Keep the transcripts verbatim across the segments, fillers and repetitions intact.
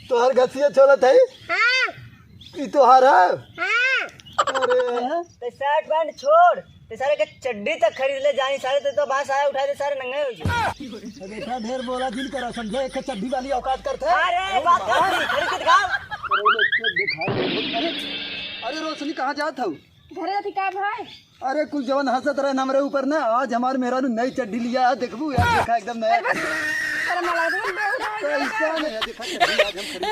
तोहर घसिया छोलत है? हाँ। ई तोहार है? हाँ। अरे। ते शर्ट पैंट छोड़, ते सारे के चड्डी तक खरीद ले जाई सारे, ते तो बाहर साया उठा दे, सारे नंगे हो जाए। देखा, ढेर बोला जिन करा, समझे, एक चड्डी वाली औकात करते हैं। अरे, बात कर, खरीद के दिखाओ। अरे, अरे, रोशनी, कहाँ जात हऊ? घरे अथी का भाई? अरे, कुल जवन हंसत रहे हमरे ऊपर ना, आज हमार मेहरारू नई चड्डी लिया है, देखबू यार, देखा एकदम नया। अरे, बस, शर्म लगा दे, बेहुदा हो गया। ऐसा नहीं है, देखा चड्डी आज हम खरीद।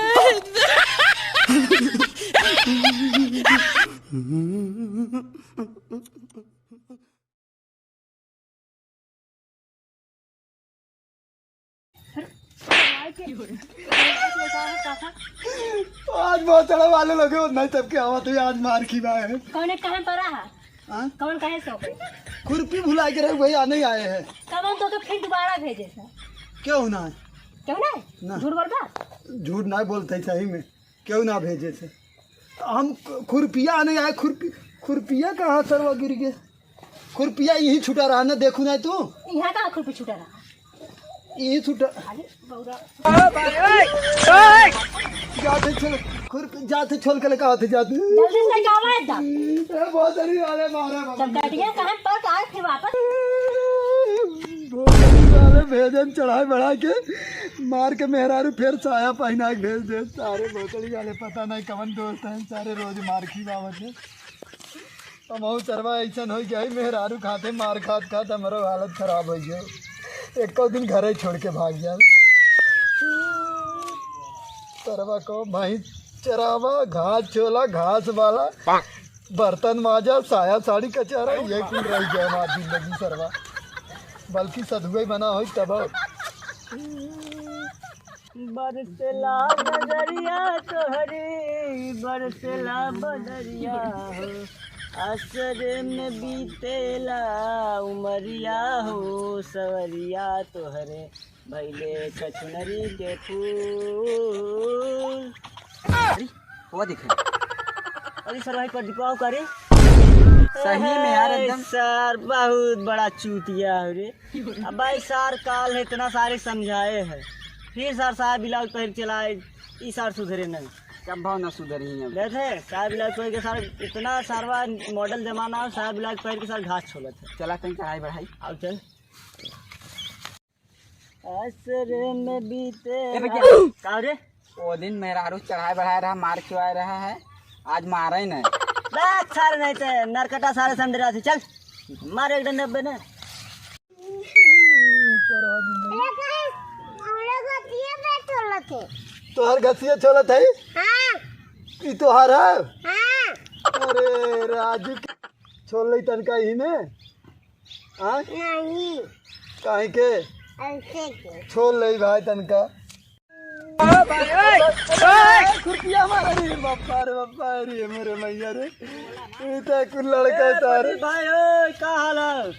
आज बहुत सारा वाले लगे हो, नहीं तब के आवत हुई, आज मार खिबा है। कौने कहाँ पर रहा? हाँ? कौन कहे सो? खुरपी भुला के रहे, वही आने आए हैं। कौन तो, तो फिर दोबारा भेजे सर? क्यों ना? क्यों ना? ना। झूठ बोलबा? झूठ ना बोलते सही में। क्यों ना भेजे से? हम खुरपिया नहीं आए, खुरपी, खुरपिया कहाँ सरवा गिर गए? खुरपिया यही छुटा रहा ना, देखू ना तू। यहाँ कहाँ खुरपी छुटा रहा? यही छुटा। अरे बौरा। जाते छोल, खुरपी जाते छोल के लेकर आते जाते। जल्दी से लेके आवा एकदम। ए, बहुत सारी वाले मारे बाबा। जब डटिया कहाँ पर आए फिर वापस। भोसड़ी वाले भेजन चढ़ाई बढ़ा के मार के मेहरारू फिर साया पहना के भेज दे। सारे भोसड़ी वाले पता नहीं कवन दोस्त हैं, सारे रोज मार खिलावत हैं। हमहू सरवा ऐसन हो गया, मेहरारू खाते मार खात खात हमरो हालत खराब हो गया। एको दिन घरे छोड़ के भाग जाए। सरवा को भैंस चरावा, घास छोला, घास वाला, बर्तन माजा, साया साड़ी कचारा, ये कुल रह गया हमार जिंदगी सरवा। बल्कि सधुए बना होई तब। बरसेला बदरिया तोहरी, बरसेला बदरिया हो, असरे में बीतेला उमरिया हो, सवरिया तोहरे भइले छछुनरी के फूल। अरे, वो देखे। अरे सर, भाई प्रदीपवा करे। सही में यार, अरे एकदम। सर, बहुत बड़ा चूतिया है रे। अब भाई सर, काल इतना सारे समझाए हैं, फिर सर साहब ब्लाउज पहन चलाए, ई सर सुधरे नहीं। कब भाव ना सुधरी अब। देखे, साहब ब्लाउज पहन के सर इतना सरवा मॉडल जमाना है, साहब ब्लाउज पहन के सर घास छोलत है। चला कहीं चढ़ाई बढ़ाई। आओ चल। असरे में बीते ए भैया। का रे? ओ दिन मेहरारू चढ़ाए बढ़ाए रहा, मार खिवाए रहा है, आज मारे नहीं। बस सारे नहीं ते नरकटा सारे समझ रहा थी। चल मार एक डंडा बे ना। तोहर घसिया छोलत है? हाँ। ई तोहार है? हाँ। अरे राजू के छोल ले तनका ही में। हाँ? नहीं। काहे के? ऐसे के। छोल ले भाई तनका। ओ भाई, ओए, ओए। खुरपिया मार, अरे बापा रे बापा, अरे मेरे मैया रे। ई तो कुल लड़का ए, तारे। प्रदीप भाई, ओए, का हाल है?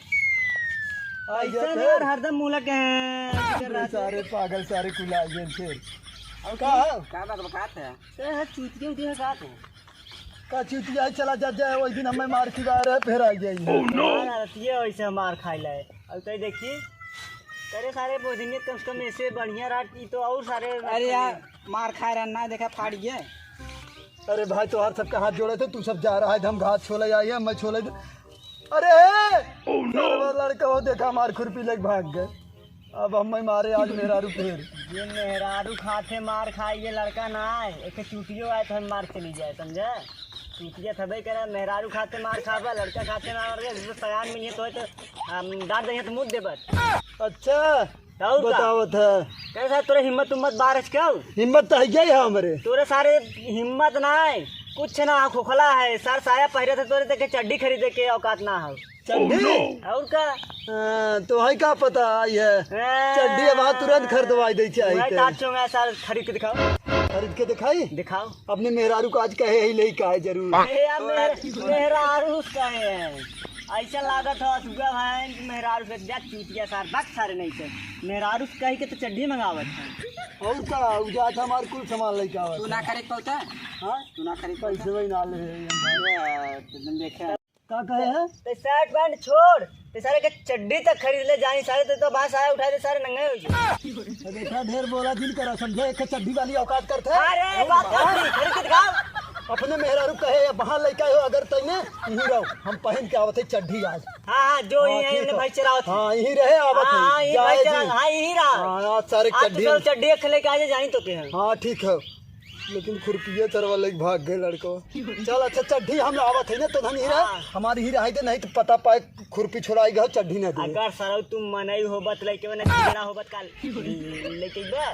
आ गया ऐसे थे। यार, हरदम मुलक हैं। अरे सारे पागल सारे कुल आ गए थे। और का? का बात बकात है? ए, है चूतिया उतिया का तो? का चूतिया है, चला जा, जाए, वही दिन हमें मार खिला रहे, फिर आ जाइए। Oh no! हाँ, रतिया वैसे मार खाई लाए। अब तो देखी, करे सारे बोधिनियत कम से कम ऐसे बढ़िया रात की तो और सारे अरे यार, मार खाए रहना, देखा फाड़ गए। अरे भाई, तोहार सबका हाथ जोड़े थे, तू सब जा रहा है, हम घास छोले आई है, मैं छोले दे-, अरे! Oh no! अरे वो लड़का वो देखा, हमार खुरपी लेके भाग गए। अब हम मारे आज मेहरारू फेर। ये मेहरारू खाते मार खाए, ये लड़का ना आए, एक चूतियो आए तो हम मार चली जाए, समझे? चूतिया थबे करे, मेहरारू खाते मार खाबा, लड़का खाते मार खाबा, तो सयान मिलिए तो, तो हम डांट देंगे तो मुद देबत। अच्छा, और का? बतावत है। कैसा तोरे हिम्मत उम्मत बारह क्या हो? हिम्मत तो है ही है हमरे। तोरे सारे हिम्मत ना है, कुछ ना, खोखला है। सर साया पहरे थे तोरे, देखे चड्डी खरीदे के औकात ना हो। चड्डी? Oh, no! और का? हाँ, तो है का पता आई है? हाँ। चड्डी अब हाँ तुरंत खरीदवाई दे चाही वही के। तार चोंगा सार खरीद के दिखाओ। खरीद के दिखाई? दिखाओ। अपने मेहरारू को आज कहे ही ले का है जरूर। ए यार, मेहर-, मेहरारू कहे है। ऐसा लागत हो सुगा भाई कि मेहरारू से जा चूतिया सार, बक सारे नहीं थे। मेहरारू से कही के तो चड्डी मंगावत है। और का, उ जात हमार कुल सामान लेके आवत तू ना है। खरीद पाउता? हाँ? तू ना खरीद पाउता? पैसे वही ना ले रहे हैं हम भाई। ये, तुम देखे। का कहे है? ते शर्ट पैंट छोड़, ते सारे के चड्डी तक खरीद ले जानी सारे, ते तो बाहर साया उठा दे, सारे नंगे हो जाए। तो देखा, ढेर बोला जिन करा, समझे, एक चड्डी वाली औकात करते हैं। अरे, बात कर दी, खरीद के दिखाओ। अपने मेहरारू कहे, "या वहाँ लइका हो, अगर तइने यहीं रहो, हम पहन के आवत है चड्डी आज।" हाँ, हाँ, जो हाँ, यहीं ठीक हमने है। भाई चरावत है। हाँ, यहीं रहे, आवत हाँ, है। हाँ, यहीं जाए भाई चरा-, जी। हाँ, यहीं रहा। हाँ, आज सारे आज तो चड्डी सब चड्डी एक लेके आ जाए, जानी तो के हैं। हाँ, ठीक है। लेकिन खुरपिया चरवा लेके भाग गए लड़को। चल, अच्छा, चड्डी हम आवत है ना, तो धन ही रहा, हाँ। हमारी ही रहा दे, नहीं तो पता पाए खुरपी छोड़ाई गए, चड्डी ना दे। अगर सरऊ तुम मनई होबत, लइके में ना चिकना होबत काल। लेके बा।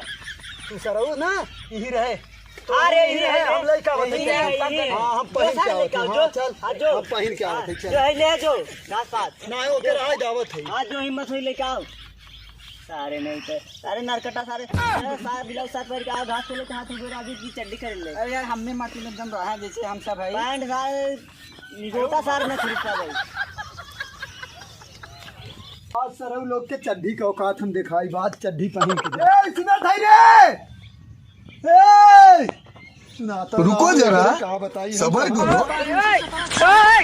तू सरऊ ना, यही रहे। तो अरे, यही यही रहे, रहे, हम लइका आवत यही है। रहे, यही। हाँ, हम जो पहन के सारे आवत लइका है। जो, हाँ, चल, हाँ, जो। हम पहन के आवत है, हाँ, चल। जो है, ले जो, घास पात। ना, ओके, रहा, आवत है। हाँ, जो हिम्मत हुई, लइका आओ। सारे नहीं तो, सारे नरकटा सारे, सारे, सारे बिलाउज साथ पहन के आओ, घास को लेके हाथ में गोरा अभी की चड्डी खरीद ले। अरे यार, हमने माटी में एकदम रहा, जैसे हम सब है। पैंट सारे निगोटा सारे न खरीद पावे। आज सरऊ लोग के चड्डी के औकात हम दिखाई, बात चड्डी पहन के। ए, सुना थाई रे? ए! सुना तो रुको ना, जरा, का बताई हम सबर कहाँ करो। बताई?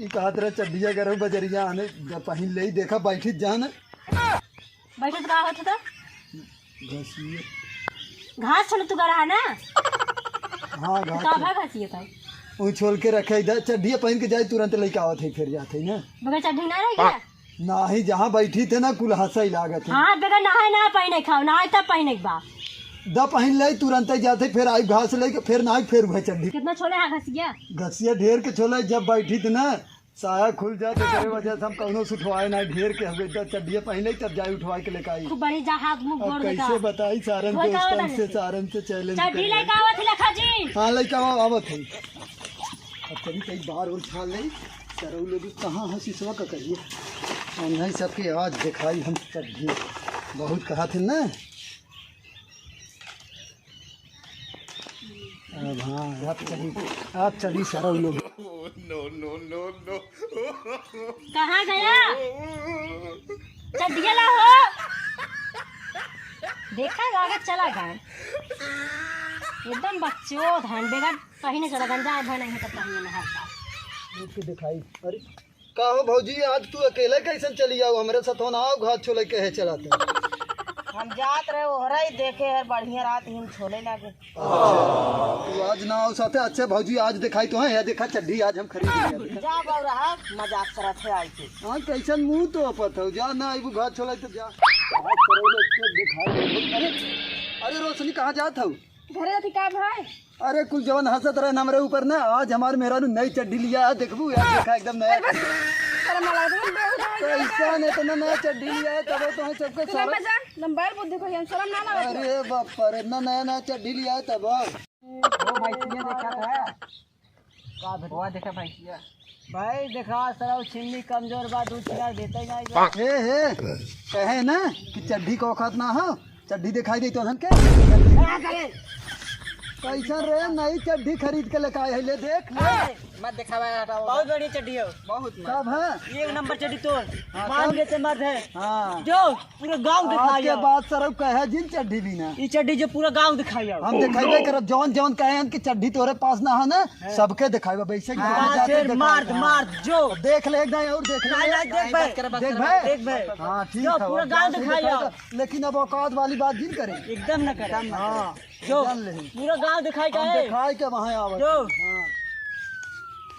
ई कहत रहे चड्डिया गरऊ बजरिया आने, जब पहन ले ही देखा, बैठी जान। बैठे तो का होत होता? घसिए। घास छोल तू गरहा ना? हाँ, घास तो छोल। का घसिए था? वो छोल के रखे इधर, चड्डिया पहन के जाए, तुरंत लेके आवत है, फिर जाते हैं ना। बगैर चड्डी ना रह गया? नाही, जहाँ बैठी थे ना, कुल हंसा ही लागत है। हाँ, बगैर नहाए ना पहने खाओ, नहाए तब पहने के बा। द पहन ले, तुरंत ही जाते, फिर आई घास लेके, फिर नहाई, फिर वह चड्डी। कितना छोले हाँ घसिया? घसिया ढेर के छोले, जब बैठी थे ना, साया खुल जाए, तो करे वजह से हम कौनो से उठवाए ना, ढेर के हवे, द चड्डिया पहन ले, तब जाए उठवाए के लेके आई। खूब बड़ी जा हाथ मुंह अब गोड़ कैसे देखा। बताई, सारन कोई के का उस्तान वाला से, नहीं? सारन से challenge चड्डी करे। लेके आवत ही लखा जी। हाँ, लेके आओ, आवत है। अब चली कई बार और छान ले, सरऊ लोग कहाँ है सिसवा का करिए। और नहीं सबके आज दिखाई हम चड्डी, बहुत कहा थे ना। अब हाँ, अब चली, अब चली सरऊ लोग। No, no, no, no। कहाँ गया? चड्डिया ला हो। देखा, लागत चला गए। एकदम बकचोद हन, बेगर कहीं नहीं चला, गंजा है, नहीं है, तब कहीं नहीं है। देख के दिखाई। अरे, का हो भौजी, आज तू अकेले कैसन चली आओ? हमरे साथ हो ना आओ, घास छोले कहे चलाते। हम जात रहे, ओहरा ही देखे है, बढ़िया रात ही हम छोले लागे। अच्छा, तू आज ना आओ साथे। अच्छा भौजी, आज दिखाई तो है, या देखा चड्डी आज हम खरीद लिया, देखा। जा बौरा, मजाक करत है आई के। हाँ, कैसन मुंह तो पत हो, जा ना आइबू घास छोले तो जा। आज करोगे तो दिखाई दे। अरे, अरे रोशनी, कहाँ जात हो? घरे अथी का भाई? अरे कुल जवन हंसत रहे हमरे ऊपर ना, आज हमार मेहरारू नई चड्डी लिया है, देखबू यार, देखा एकदम नया। अरे बस, शर्म ना लगे, तुम बेहुदा हो गया। कैसन इतना नया चड्डी लिया है, तब तो हम सबके तुम शर्म। बजा, लंबाई बुद्धि को हम शर्म ना लगे। अरे बाप रे, इतना नया नया चड्डी लिया है तब। ओ भाई, ये देखा था। का भेल? वो देखा भाई, किया। भाई, देखा, सरऊ छिन्नी कमजोर बा, दूध पिया देते ही नहीं बा। हे, हे, कहे ना कि चड्डी के औकात ना हो, चड्डी दिखाई दे तो धन के। का करे? कैसन रे, नई चड्डी खरीद के लेके आए है, ले देख, ले। ए, मत दिखावा, हटाओ। बहुत बढ़िया चड्डी हो। बहुत मस्त। कब है? एक नंबर चड्डी तो। हाँ, मान तब? लेते मर्द है। हाँ। जो पूरा गांव आज दिखाई के आओ। बाद सरऊ कहे जिन चड्डी भी ना। ई चड्डी जो पूरा गांव दिखाई आओ। हम दिखाइबे करब, जौन जौन कहे हम कि चड्डी तोरे पास ना हो ना, हाँ। सबके दिखाइबे, वैसे ही हाँ, दिखाइबे, जाते फिर दिखाइबे। मार, हाँ। मार, जो। देख ले, एक दाईं और देख ले। नहीं, नहीं, देख भाई। बस कर, बस देख कर, भाई। बस कर। देख भाई। हाँ, ठीक जो है, पूरा बस गांव ऐसे दिखाई दिखाइबे, आओ। लेकिन अब औकात वाली बात जिन करे। एकदम ना करे। हाँ, जो जान ले। पूरा गांव दिखाई हम जाए। दिखाई के वहाँ आवत जो। हैं। हाँ।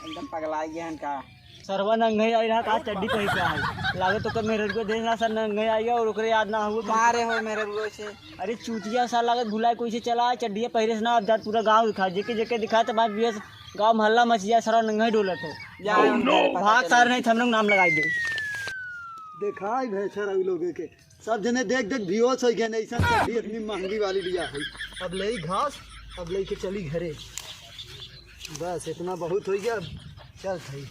एकदम पगला गया है इनका। सरवा नंगे आई रहा, का चड्डी पहिर के आई। लागत ओकर मेहररुआ देख रहा, सर नंगे आई और ओकरे याद ना हुआ। मारे हो मेहररुआ से। अरे चूतिया सा लागत भुलाए कोई से चला आए, चड्डिया पहिरे से ना, अब जात पूरा गांव दिखा, जेके जेके दिखा तो बात बियस गांव मोहल्ला मच जाए, सरवा नंगे डोलत है। जा, हम घर पता भाग चला। सार नहीं तो हम लोग नाम लगाई दे। दिखाई भैंसर अभी लोगे के। सब जने देख देख बेहोश हो गए, ऐसा चड्डी इतनी महंगी वाली लिया है। अब ले घास, अब लेके चली घरे। बस इतना बहुत हो गया, अब चल भाई।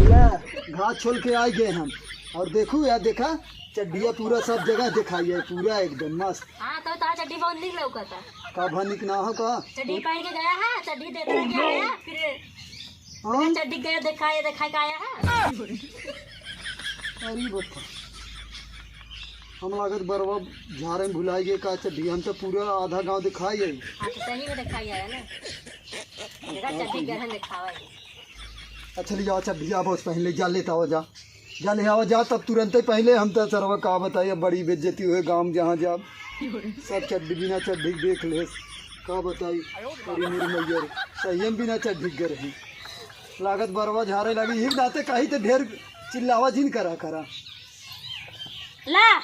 ला, घास छोल के आ गए हम। और देखू यार, देखा चड्डिया पूरा सब जगह दिखाई है, पूरा एकदम मस्त। हाँ, तो तार चड्डी बहुत निक लौकता। का भा निक ना हो का? चड्डी पहन के गया है, चड्डी देख रहा क्या है, फिर हाँ? चड्डी गया दिखाए, दिखाए का आया है। अरे बप्पा। हम लागत बरवा झारे में भुलाई गए का चड्ढी, हम तो पूरा आधा गाँव दिखाई आई। हाँ, तो सही में दिखाई आया ना। देखा, चड्ढी गहन दिखावा है। अच्छा, ले जाओ चड्ढी, जाओ बस पहले जा लेता हो, जा। जा ले आवा जा, तब तुरंते पहले हम तो सरवा का बताई, अब बड़ी बेइज्जती हुए गाँव जहाँ जा। सब चड्ढी बिना चड्ढी देख ले, का बताई। अरे मेरी मैयर, सही हम बिना चड्ढी के रही। लागत बरवा झारे लगी, ही नाते कही तो ढेर चिल्लावा जिन करा करा। ला,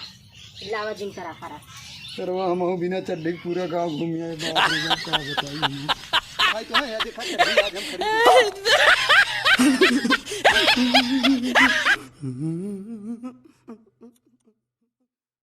चिल्लावा जिन करा करा। सरवा हम बिना चड्ढी के पूरा गाँव घूम आए, बाप रे बाप, का बताई हम। भाई तो है, देखा चड्ढी आज हम खरीद